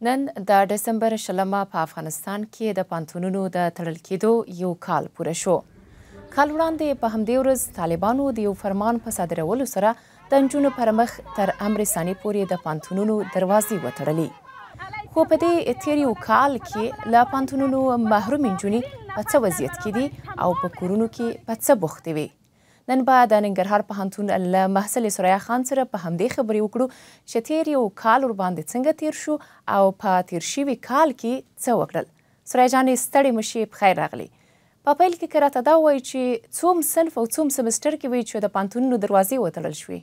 نن د ډسمبر 20مه په افغانستان کې د پوهنتونونو د تړل کېدو یو کال پوره شو. کال وړاندې په همدې ورځ طالبانو د یو فرمان په صادرولو سره د نجونو پر مخ تر امر ثاني پورې د پوهنتونونو دروازې وتړلې. خو په دې تېر یو کال کې له پوهنتونونو محرومې نجونې په څه وضعیت کې دي او په کورونو کې په څه بوختې وي؟ نن به د ننګرهار پوهنتون له محصلې ثریا خان سره په همدې خبرې وکړو چې تېر یو کال ورباندې څنګه تېر شو او په تېر شوي کال کې څه وکړل. ثریا جانې، ستړې مشي، پخیر راغلي. په پیل کې که راته دا ووایي چې څوم صنف او څوم سمسټر کې وئ چې د پوهنتونونو دروازې وتړل شوې؟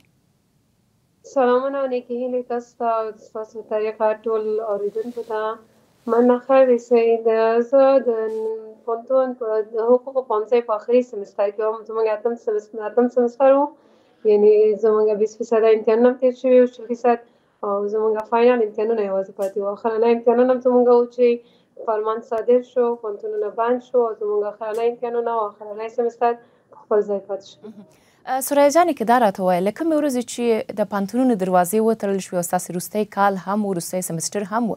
سلامونه او نیکې هیلې تاسو ته او ستاسو طریقه ټول اورېدونکو ته. مننه، خیر اوسئ. زه د پوهنتون په د حقوقو پوهنځی په آخري سمستر کې وم. زموږ اتم سمستر و، یعنی زموږ 20% امتحانونه هم تېر شوي وو، 20%، او زموږ فاینل امتحانونه یوازې پاتې وو. اخرنی امتحانونه هم زموږ وو چې فرمان صادر شو، پوهنتونونه بند شو او زموږ اخرنی امتحانونه او اخرنی سمستر په خپل ځای پاتې شو. ثریا جانې، که دا راته ووایه، له کومې ورځې چې د پوهنتونونو دروازې وتړل شوې او ستاسې وروستی کال هم و، وروستی سمسټر هم و،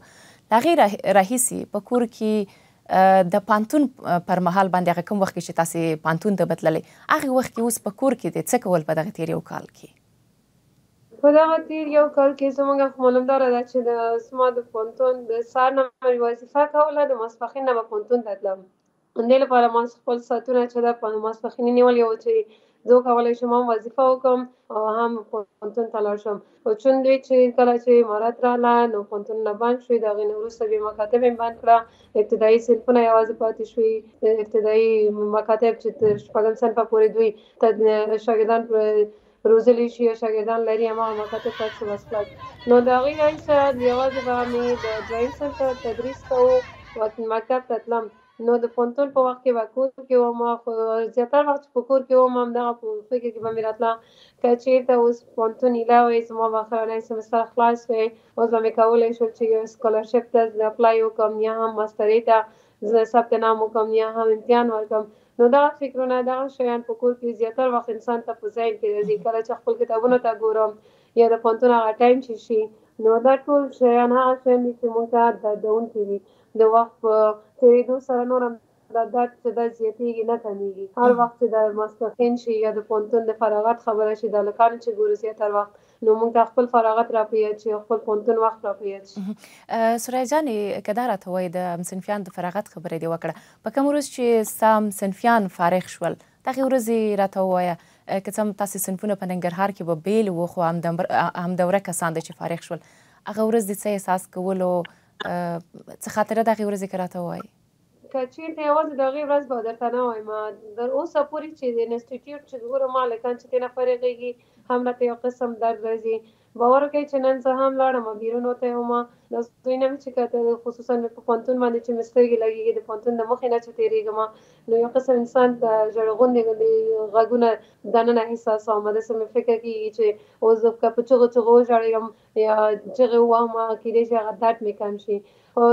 له هغې راهیسې په کور کې د پوهنتون پر مهال باندې، هغه کوم وخت کې چې تاسې پوهنتون ته به تللی، هغې وخت کې اوس په کور کې دې څه کول په دغه تېر یو کال کې؟ په دغه تېر یو کال کې زموږ خو معلومداره ده چې د زما د پوهنتون د سهار نه مې وظیفه کوله، د ماسپښین نه به پوهنتون ته تلم. دې لپاره ما خپل ساعتونه چې ده په ماسپښیني نیولي وو چې زه وکولی شم هم وظیفه وکړم او هم پوهنتون ته لاړ شم. خو چون دوی چې کله چې امارت راغله نو پوهنتونونه بند شوې، د هغې نه وروسته بیا مکاتب یې بند کړه، ابتدایي صنفونه یوازې پاتې شوې. ابتدایي مکاتب چې تر شپږم صنفه پورې دوی شاګردان روزلی شي یا شاګردان لري، هماغه مکاتب پاتې شو، بس خلاص. نو د هغې راهیسه یوازې به مې د دویم صنف تدریس کوو، مکتب ته تلم. نو د پوهنتون په وخت کې به کور کې وم، خو زیاتره وخت چې په کور کې وم همدغه په فکر کې به مې راتله که چېرته اوس پوهنتون ایله وی، زما به اخرنی سمستر خلاص وی، اوس به مې کولی شول چې یو سکالرشپ ته اپلای وکړم یا هم ماسترۍ ته زه ثبت نام وکړم یا هم امتحان ورکړم. نو دغه فکرونه، دغه شیان په کور کې زیاتره وخت انسان ته په ذهن کې راځي. کله چې خپل کتابونو ته ګورم یا د پوهنتون هغه ټایم چې شي، نو دا ټول شیان هغه شیان دي چې موږ ته دردونکي دي. د وخت په تېرېدو سره نور هم دا درد چې دا زیاتېږي، نه کمېږي. هر وخت چې د ماسپښین شي یا د پوهنتون د فراغت خبره شي، د هلکانو چې ګورو زیاتره وخت، نو موږ ته خپل فراغت را په یاد شي او خپل پوهنتون وخت را په یاد شي. ثریا جانې، که دا راته ووایې، د همصنفیان د فراغت خبره دې وکړه، په کومه ورځ چې ستا همصنفیان فارغ شول، دغې ورځې راته ووایه. که څه هم تاسې صنفونه په ننګرهار کې به بېل وو، خو همدوره کسان دی چې فارغ شول، هغه ورځ دې څه احساس کولو؟ څه خاطره د هغې ورځې که راته ووایې؟ که چېرته یوازې د هغې ورځ به درته نه وایم، در اوسه پورې چې د انسټیټیوټ چې ګورم هلکان چې ترېنه فارغېږي، هم راته یو قسم درد راځي. باور وکړئ چې نن زه هم لاړم، بیرون وتی وم، دا ځایونه مې چې کتل، خصوصا مې په پوهنتون باندې چې مې سترګې لګېږي، د پوهنتون د مخې نه چې تېرېږم، نو یو قسم انسان ته ژړغونې غوندې غږونه دننه احساسوم. داسې مې فکر کېږي چې اوس زه که په چغو چغو وژاړېږم یا چغې ووهم، کېدای شي هغه درد مې کم شي. خو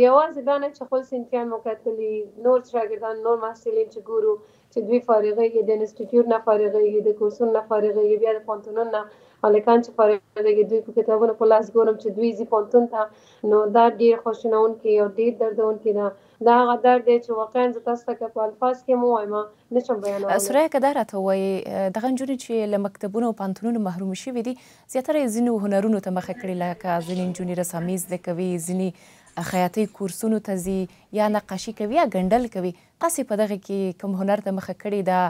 یوازې دا نه چې خپل صنفیان مو کتلي، نور شاګردان، نور محصلین چې ګورو چې دوی فارغېږي، د انسټیټیوټ نه فارغېږي، د کورسونو نه فارغېږي، بیا د پوهنتونونو نه هلکان چې فارغېږي، دوی په کتابونو په لاس ګورم چې دوی ځي پوهنتون ته، نو دا ډېر خواشینونکی او ډېر دردونکی ده. دا هغه درد دی چې واقعا زه تاسو ته که په الفاظ کې هم ووایم نشم بیانولی. ثریا، که دا راته ووایې، دغه نجونې چې له مکتبونو او پوهنتونونو محرومې شوې دي، زیاتره یې ځینو هنرونو ته مخه کړې، لکه ځینې نجونې رسامي زده کوي، ځینې خیاطۍ کورسونو ته ځي، یا نقاشي کوي یا ګنډل کوي. تاسې په دغه کې کوم هنر ته مخه کړې ده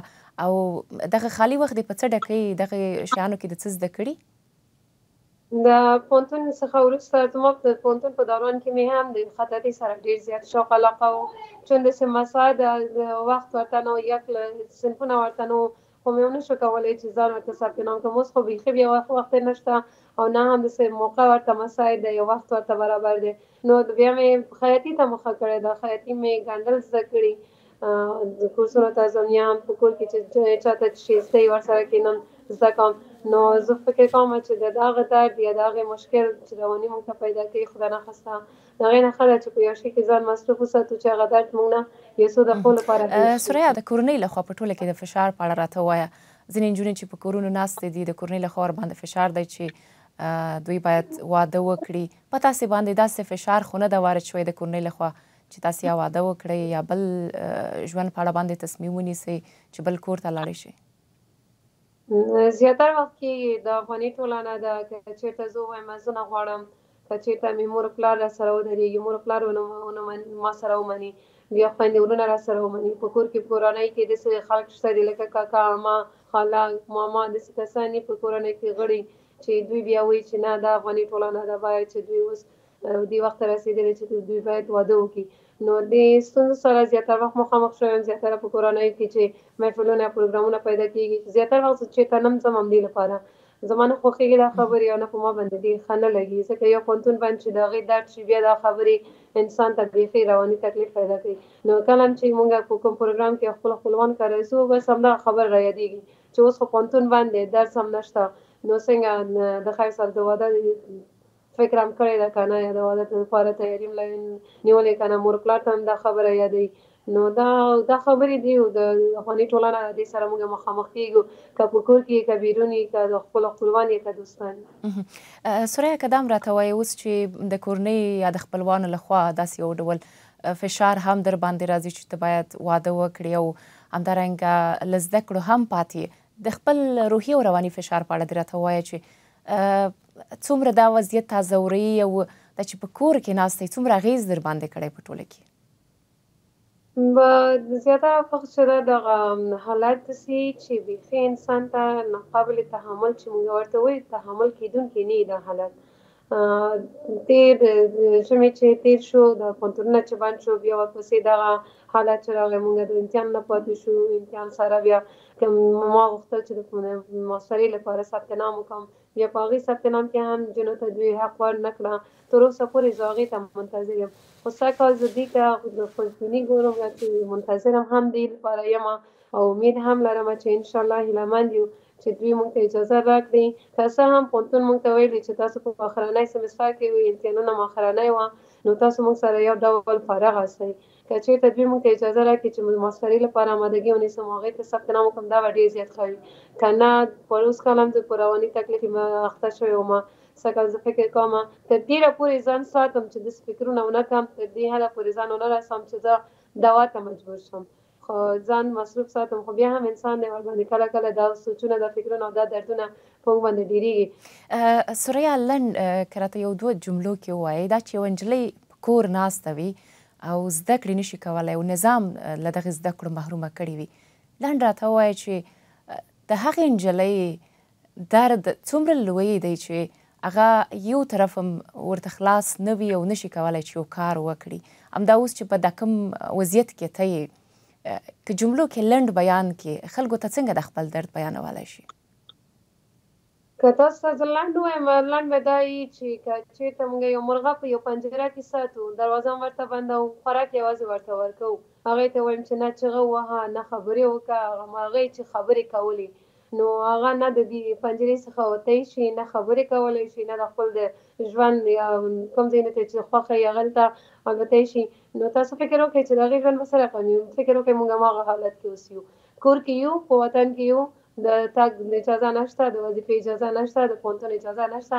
او دغه خالي وخت دې په څه ډکوي؟ دغه شیانو کې د څه زده کړي؟ د پوهنتون څخه وروسته زما د پوهنتون په دوران کې مې هم د خطاطۍ سره ډېر زیات شوق علاقه و. چون داسې مساعد وخت ورته نه و، یک صنفونه ورته نه و، خو مې ونه شو کولی چې ځان ورته ثبت نام کړم. اوس خو بیخي بیا وخت نشته او نه هم داسې موقع ورته مساعد دی، یو وخت ورته برابر دی. نو بیا مې خیاطي ته مخه کړې ده، خیاطي مې ګنډل زده کړي، کورسونو ته ځم یا هم په کور کې چې چاته چې زده وي ورسره کښېنم زده کوم. نو زه فکر کوم چې د دغه درد یا د هغې مشکل چې رواني موږ ته پیدا کوي، خدای نخواسته، د هغې نه ښه ده چې په یو شي کې ځان مصروف وساتو چې هغه درد موږ نه یو څو دقیقو لپاره هېر شي. ثریا، د کورنۍ لخوا په ټوله کې د فشار په اړه راته ووایه. ځینې نجونې چې په کورونو ناستې دي، د کورنۍ لخوا ورباندې فشار دی چې دوی باید واده وکړي. په تاسې باندې داسې فشار خو نه ده وارد شوی د کورنۍ لخوا چې تاسې یا واده وکړئ یا بل ژوند په اړه باندې تصمیم ونیسئ چې بل کور ته لاړې شئ؟ زیاتره وخت کې د افغاني ټولنه ده، که چېرته زه ووایم زه نه غواړم، که چېرته مې مور پلار را سره ودرېږي، مور پلار ونه ما سره ومني، بیا خویندې ورونه را سره ومني. په کور کې، په کورنۍ کې داسې خلک شته دي لکه کاکا، عمه، خاله، ماما، داسې کسان دي په کورنۍ کې غړي چې دوی بیا وایي چې نه، دا افغاني ټولنه ده، باید چې دوی اوس دې وخت ته رسېدلي چې دوی باید واده وکړي. نو دې ستونزو سره زیاتره وخت مخامخ شوی یم. زیاتره په کورنیو کې چې محفلونه، پروګرامونه پیدا کېږي، زیاتره وخت زه چېرته نه ځم همدې لپاره. زما نه خوښېږي دا خبرې او نه په ما باندې ډېر ښه نه لګي، ځکه یو پوهنتون باندې چې د هغې درد شي، بیا دا خبرې انسان ته بیخي رواني تکلیف پیدا کوي. نو کله هم چې موږ په کوم پروګرام کې خپل خپلوان کره ځو، بس همدغه خبره را یادېږي چې اوس خو پوهنتون باندې درس هم نشته، نو څنګه د خیر سره د واده فکر هم کړی ده که نه، یا د واده لپاره تیاري هم نیولې که نه، مور پلار ته هم دا خبره یادوي. نو دا خبرې دي او د افغاني ټولنه دې سره موږ مخامخ کېږو، که په کور کې، که بیرون یې، که د خپلو خپلوان یې، که دوستان یې. ثریا، که دا هم راته وایې اوس چې د کورنۍ یا د خپلوانو له خوا داسې یو ډول فشار هم در باندې راځي چې ته باید واده وکړې او همدارنګه له زده کړو هم پاتې، د خپل روحي او رواني فشار په اړه دې راته ووایه چې څومره دا وضعیت تا ځوروي او دا چې په کور کې ناست یې څومره اغېز در باندې کړی په ټوله کې؟ زیاتره وخت چې دا دغه حالت داسې چې بیخي انسان ته ناقابل تحمل، چې موږ ورته وایو تحمل کېدونکی نه دا حالت. تېر ژمی چې تېر شو، د پوهنتونونه چې بند شو، بیا ورپسې دغه حالت چې راغی، موږ د امتحان نه پاتې شو. امتحان سره بیا که ما غوښتل چې د ماسترۍ لپاره ثبت نام وکړم، بیا په هغې ثبت نام کې هم نجونو ته دوی حق ور نه کړه. تر اوسه پورې زه هغې ته منتظر یم، خو سږ کال زه دې ته خوشبیني ګورم چې منتظرم هم دې لپاره یم او امید هم لرم چې انشاءالله هیله مند یو چې دوی موږ ته اجازه راکړي. که څه هم پوهنتون موږ ته ویلي چې تاسو په اخرنۍ سمستر کې وئ، امتحانونه مو اخرنۍ وه، نو تاسو موږ سره یو ډول فارغ هستئ. که چېرته دوی موږ ته اجازه راکړي چې ماسترۍ لپاره آمادګي ونیسم، هغې ته ثبت نام وکړم، دا به ډېر زیات ښه وي. که نه، پروس کال هم زه په رواني تکلیف اخته شوې وم. سږ کال زه فکر کوم تر ډېره پورې ځان ساتم چې داسې فکرونه ونه کړم، تر دې حده پورې ځان ونه رسوم چې زه دوا ته مجبور شم، خو ځان مصروف ساتم. خو بیا هم انسان دی، ورباندې کله کله دا سوچونه، دا فکرونه او دا دردونه په موږ باندې ډېرېږي. ثریا، لنډ که راته یو دوه جملو کې ووایې، دا چې یوه نجلۍ په کور ناسته وي او زده کړې نشي کولی او نظام له دغې زده کړو محرومه کړې وي، لنډ راته ووایه چې د هغې نجلۍ درد څومره لوی دی چې هغه یو طرف هم ورته خلاص نه وي او نشي کولی چې یو کار وکړي. همدا اوس چې په دا کوم وضعیت کې ته یې، که جملو کې لنډ بیان کې خلکو ته څنګه د خپل درد بیانولی شي؟ که تاسو ته زه لنډ ووایم، لنډ به دا وي چې که چېرته موږ یو مرغه په یو پنجره کې ساتو، دروازه هم ورته بندوو، خوراک یوازې ورته ورکوو، هغې ته وایم چې نه چغه ووهه، نه خبرې وکړه، هغه مرغۍ چې خبرې کولې، نو هغه نه د دې پنجرې څخه وتی شي، نه خبرې کولی شي، نه د خپل د ژوند یا کوم ځای نه ته چې خوښه یې هغلته الوتی شي. نو تاسو فکر وکړئ چې د هغې ژوند به څه رقم وي. فکر وکړئ موږ هماغه حالت کې اوس یو، کور کې یو، په وطن کې یو، د تګ اجازه نشته، د وظیفې اجازه نشته، د پوهنتون اجازه نشته.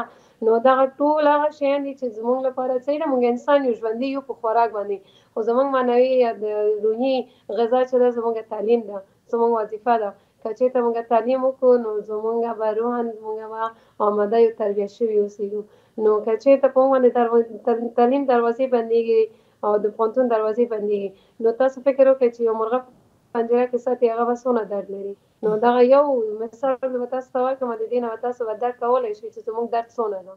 نو دغه ټول هغه شیان دي چې زموږ لپاره صحیح ده، موږ انسان یو، ژوندي یو په خوراک باندې، خو زموږ معنوي یا د روحي غذا چې ده زموږ تعلیم ده، زموږ وظیفه ده. که چېرته موږ تعلیم وکړو نو زموږ به روحاً موږ به آماده یو، تربیه شوي اوسېږو. نو که چېرته په موږ باندې تعلیم دروازې بندېږي او د پوهنتون دروازې بندېږي، نو تاسو فکر وکړئ چې یو مرغه پنجره کې ساتي هغه به څونه درد لري. نو دغه یو مثال به تاسو ته ورکړم، د دې نه به تاسو به درک کولی شئ چې زموږ درد څونه ده.